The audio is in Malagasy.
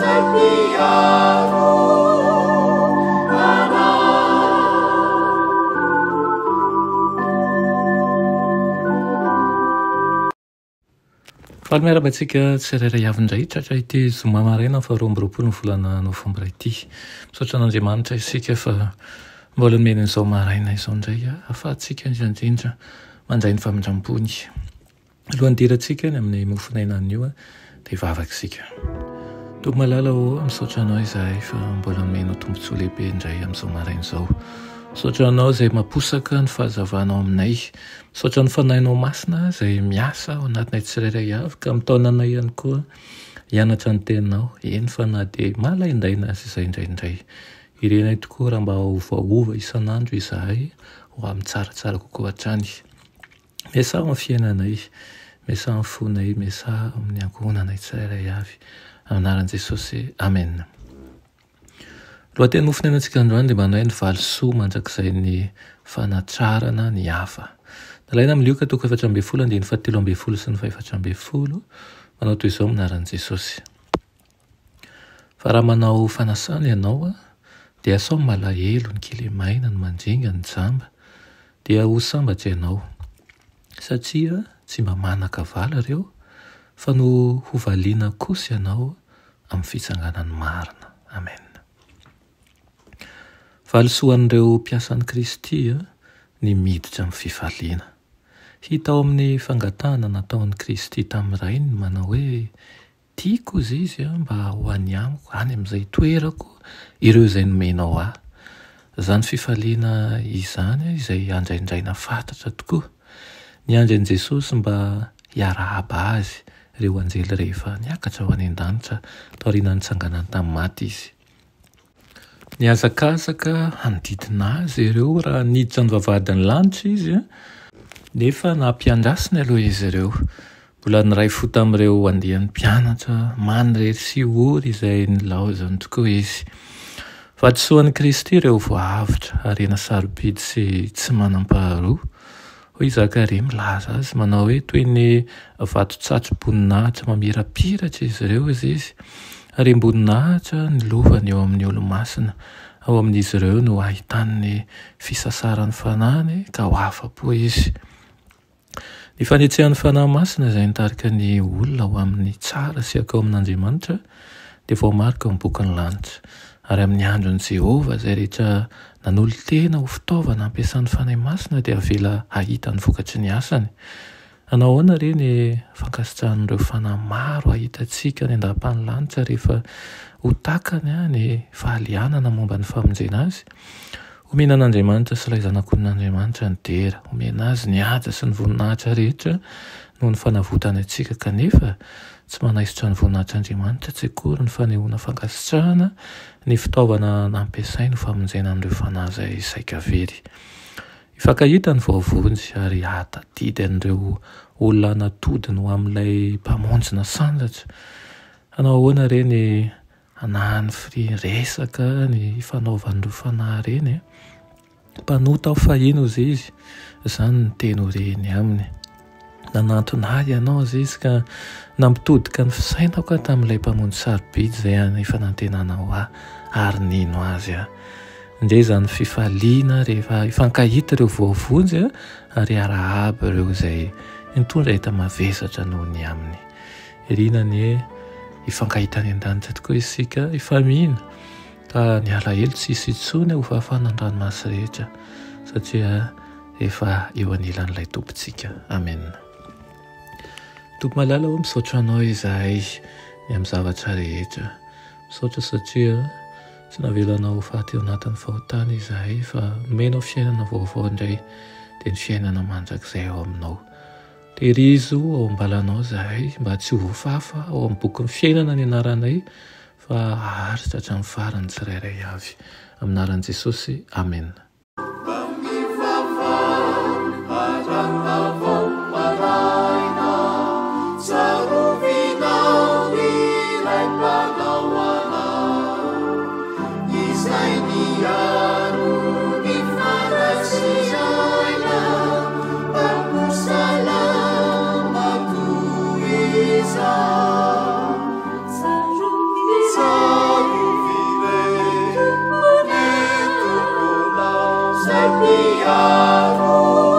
Izay mpiaro anao. Faly miarahaba antsika tsirairay avy indray tratra ity zoma maraina faha 22 ny volana novambra ity. Misaotra an'Andriamanitra isika fa mbola nomeny an'izao maraina izao indray ahafahantsika indrindra indrindra mandray ny famindram-pony. Alohan'ny hidirantsika ny amin'ny mofon'aina anio dia hivavaka isika. Tompo malala ô, misaotra Anao izahay fa mbola nomenao tombontsoa lehibe indray amin'izao maraina izao. Misaotra Anao izay mamposaka ny fahazavanao aminay. Misaotra ny Fanahinao Masina izay miasa ao anatinay tsirairay avy ka mitaona anay ihany koa hianatra ny Teninao, eny fa na dia malaindaina aza izay indraindray. Irinay tokoa raha mba hiovaova isan'andro izahay ho amin'ny tsaratsara kokoa hatrany. Miasà ao amin'ny fiainanay, miasà amin'ny fonay, miasà amin'ny ankohonanay tsirairay avy. Amin'ny anaran'i Jesosy, Amen. Lohateny mofon'ainantsika androany dia manao hoe ny valisoa mandrakizain'ny fanatrarana ny hafa. Nalaina amin'ny Lioka toko 14 andininy fahatelo ambin'ny folo sy ny fahefatra ambin'ny folo, manao toy izao amin'ny anaran'i Jesosy. Fa raha manao fanasana ianao, dia asao ny malahelo, ny kilemaina, ny mandringa, ny jamba, dia ho sambatra ianao, satria tsy mba manan-kavala ireo, fa no hovaliana kosa ianao amin'ny fitsanganan'ny marina. Amen. Valisoan'ireo mpiasan'i Kristy ny miditra amin'ny fifaliana. Hita ao amin'ny fangatahana nataon'i Kristy tamin'ny Rainy manao hoe, Tiako hozy izy mba ho any amiko, any amin'izay toerako, ireo izay nomenao ahy. Izany fifaliana izany izay andraindraina fatratra tokoa. Niandry an'i Jesosy mba hiarahaba azy ireo anjely rehefa niakatra ho any an-danitra taorian'ny nitsanganany tamin'ny maty izy. Nihazakazaka hanodidina azy ireo raha niditra ny vavahadin'ny lanitra izy, nefa nampiandrasiny aloha izy ireo. Mbola niray fo tamin'ireo andian'ny mpianatra manirery sy ory izay nilaozany tokoa izy. Vatosoan'i Kristy ireo voaavotra, harena sarobidy sy tsy manam-paharoa. Hoy i Zakaria milaza azy, manao hoe, Toy ny vato-tsatroboninahitra mamirapiratra izy ireo, hoy izy, harem-boninahitra ny lovany eo amin'ny olo-masina. Ao amin'izy ireo no ahitany ny fisasaran'ny fanahiny, ka ho afa-po izy. Ny fanetsehan'ny Fanahy Masina izay nitarika ny olona ho amin'ny tsara sy hankao amin'Andriamanitra dia voamarika ao amin'ny bokin'ny lanitra. Ary amin'ny andron'i Jehovah izay rehetra Nanolo-tena ho fitaovana ampiasan'ny Fanahy Masina dia avela hahita ny vokatry ny asany. Hanao ahoana re ny fankasitrahan'ireo fanahy maro hahita antsika any an-dapan'ny lanitra rehefa ho takany ny fahalianana momba ny famonjena azy? Homena an'Andriamanitra sy ilay Zanak'olon'Andriamanitra ny dera. Homena Azy ny haja sy ny voninahitra rehetra noho ny fanavotany antsika. Kanefa, tsy manaisotra ny voninahitr'Andriamanitra tsy akory ny fanehoana fankasitrahana ny fitaovana nampiasainy ho famonjena an'ireo fanahy izay saika very. Hifankahita ny voavonjy ary hahatadidy an'ireo olona natodiny ho amin'ilay Mpamonjy nasandratra. Hanao ahoana re ny hanahan'ny fry resaka ny hifanaovan'ireo fanahy ireny e? Mpanota aho fahiny hozy izy, izany no teny ho reny aminy. Nanantona ahy ianao hozy izy ka nampitodika ny fisainako aho tamin'ilay Mpamonjy sarobidy izay any fanantenana ho ahy ary nino azy aho. Ndre izany fifaliana rehefa hifankahita ireo voavonjy ary hiarahaba ireo izay nitondra enta-mavesatra noho ny aminy. Irina anie hifankahita any an-danitra tokoa isika, hifamihina. Ka ny alahelo tsy hisy intsony ho fahafahana ny ranomaso rehetra satria efa eo anilan'ilay Tompontsika. Amen. Tompo malala ô, misaotra Anao izahay ny amin'ny zavatra rehetra. Misaotra satria tsy navelanao ho faty eo anatin'ny fahotana izahay fa nomenao fiainana vaovao indray dia ny fiainana mandrakizay ao aminao. Tehirizo ao am-balanao izahay mba tsy ho voafafa ao amin'ny bokin'ny fiainana ny anaranay Fa haharitra hatramin'ny farany tsirairay avy. Amin'ny anaran'i Jesosy, Amena. Izay mpiaro.